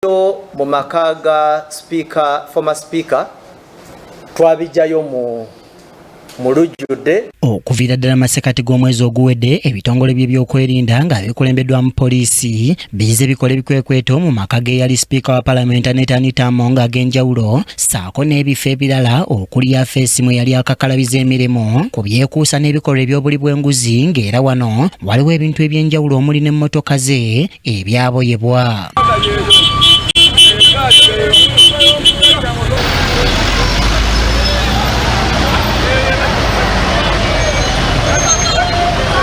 Mu maka ga speaker, former speaker, twabijjayo mu lujjudde. Okuviira ddala masekati g'omwezi oguwedde, ebitongole by'ebyokwerinda nga bikulembeddwamu poliisi bize bikola ebikwekweto mu maka g'eyali sipiika wa palamenti Anita Anita Among ag'enjawulo, ssaako n'ebifo ebirala okuli afeesi mwe yali akakalabiza emirimu ku byekuusa n'ebikolwa eby'obuli bw'enguzi, ng'era wano waliwo ebintu eby'enjawulo omuli n'emmotoka ze ebyaboyebwa.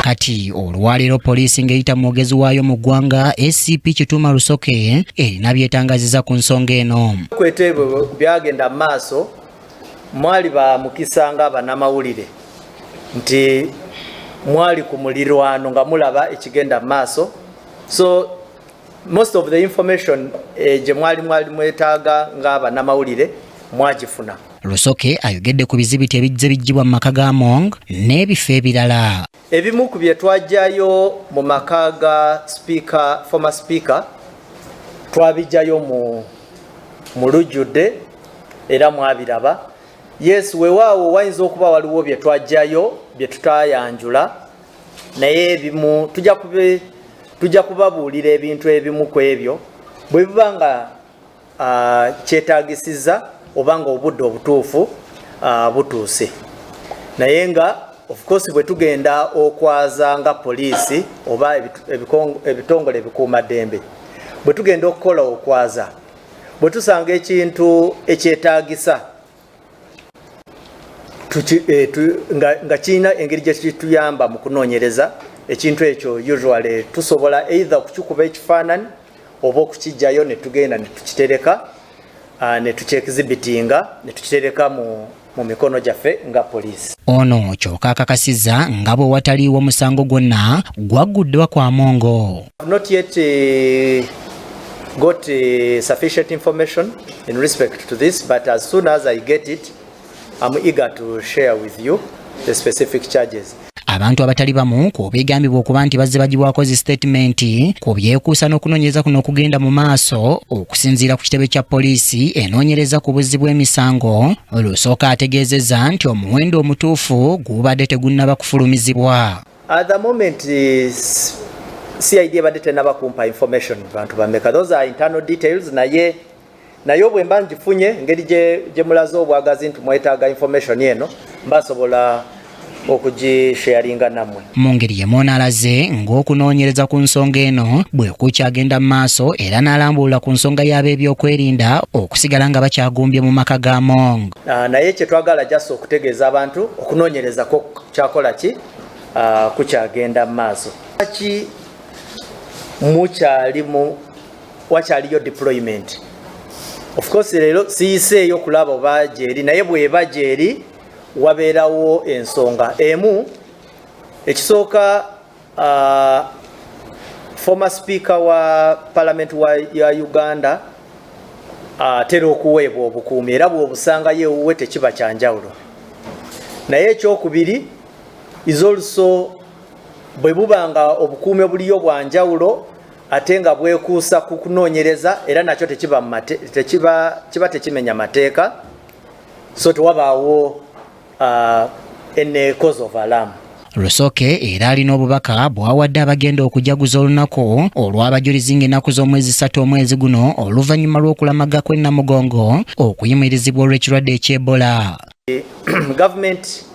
Kati olwaleero poliisi ng'eyita mwogezi waayo mu ggwanga ACP Kituuma Rusoke erina byetangaziza ku nsonga eno. Kwete ebyo byagenda mu maaso, mwali ba mukisa nga bannamawulire nti mwali ku mulirwano nga mulaba ekigenda mu maaso, so most of the information gye mwali mwetaaga nga bannamawulire mwagifuna. Rusoke ayogedde ku bizibiti ebijje bijjibwa mu maka ga Among n'ebifo ebirala. Ebimu ku bye twajjayo mu maka ga speaker, former speaker, twabijjayo mu lujjudde era mwabiraba. Yes, weewaawo wayinza okuba waliwo bye twajjayo bye tutayanjula, naye ebimu tujja kubabuulira ebintu ebimu ku ebyo bwe biba nga kyetaagisiza oba nga obudde obutuufu butuuse. Naye nga of course bwe tugenda okwaza nga poliisi oba ebitongole ebikuumaddembe, bwe tugenda okukola okwaza, bwe tusanga ekintu ekyetaagisa nga kirina engeri gye kituyamba mu kunoonyereza ekintu ekyo, usually tusobola either okukikuba ekifaananyi oba okukiggyayo ne tugenda ne tukitereka, ne tukyexhibitinga ne tukitereka mu mikono gyaffe nga poliisi. Ono kyokka akakasizza nga bwe wataliiwo musango gwonna gwagguddwa ku Among. I've not yet got sufficient information in respect to this, but as soon as I get it, I'm eager to share with you the specific charges. Abantu abatali bamu ku bigambibwa okuba nti bazze bagibwako zi sitatimenti ku byekuusa n'okunoonyereza kuno okugenda mu maaso, okusinziira ku kitebe kya poliisi enoonyereza ku buzzi bw'emisango, Lusooka ategeezezza nti omuwendo omutuufu gubadde tegunnaba kufulumizibwa. At the moment, CID ebadde tennaba kumpa information bantu bameka. Those are internal details, naye bwe mba ngifunye, engeri gye mulaze obwagazi nti mwetaaga information eno, mbasobola okugisharinga nammwe. Mu ngeri y'emu ono alaze ng'okunoonyereza ku nsonga eno bwe kukyagenda mu maaso, era n'alambuula ku nsonga y'ab'ebyokwerinda okusigala nga bakyagumbye mu maka ga Among. Naye kye twagala just okutegeeza abantu, okunoonyereza ko kyakola ki, kukyagenda mu maaso. Ki mukyali mu wakyaliyo deployment. Of course leero siyiseeyo kulaba oba gyeri, naye bw'eba gyeri wabeerawo ensonga emu. Ekisooka, former speaker wa parliament ya Uganda atera okuweebwa obukuumi, era bw'obusangayo ewuwe tekiba kyanjawulo. Naye ekyokubiri is also bwe buba nga obukuumi obuliyo bwa njawulo ate nga bwekuusa ku kunoonyereza, era nakyo tekiba mu tekiba, kiba tekimenya mateeka, so tewabaawo any cause of alarm. Rusoke era alina obubaka bw'awadde abagenda okujaguza olunaku olw'abajulizi ng'ennaku z'omwezi 3 omwezi guno, oluvannyuma lw'okulamaga kw'e Namugongo okuyimirizibwa olw'ekirwadde eky'Ebola. Government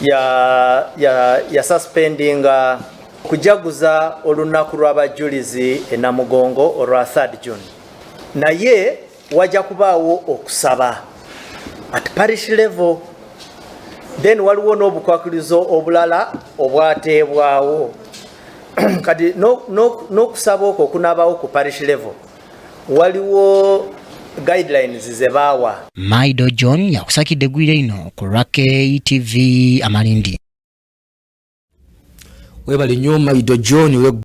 ya suspendinga kujaguza olunaku lw'abajulizi e Namugongo olwa 3 June, naye wajja kubaawo okusaba at parish level. Then waliwo n'obukwakkulizo obulala obwateebwawo. Kati n'okusaba okwo okunaabawo ku parish level, waliwo guidelines ze baawa. Maido John yakusakidde eggwire lino ku lwa KTV Amalindi. Webale nnyo Maido John.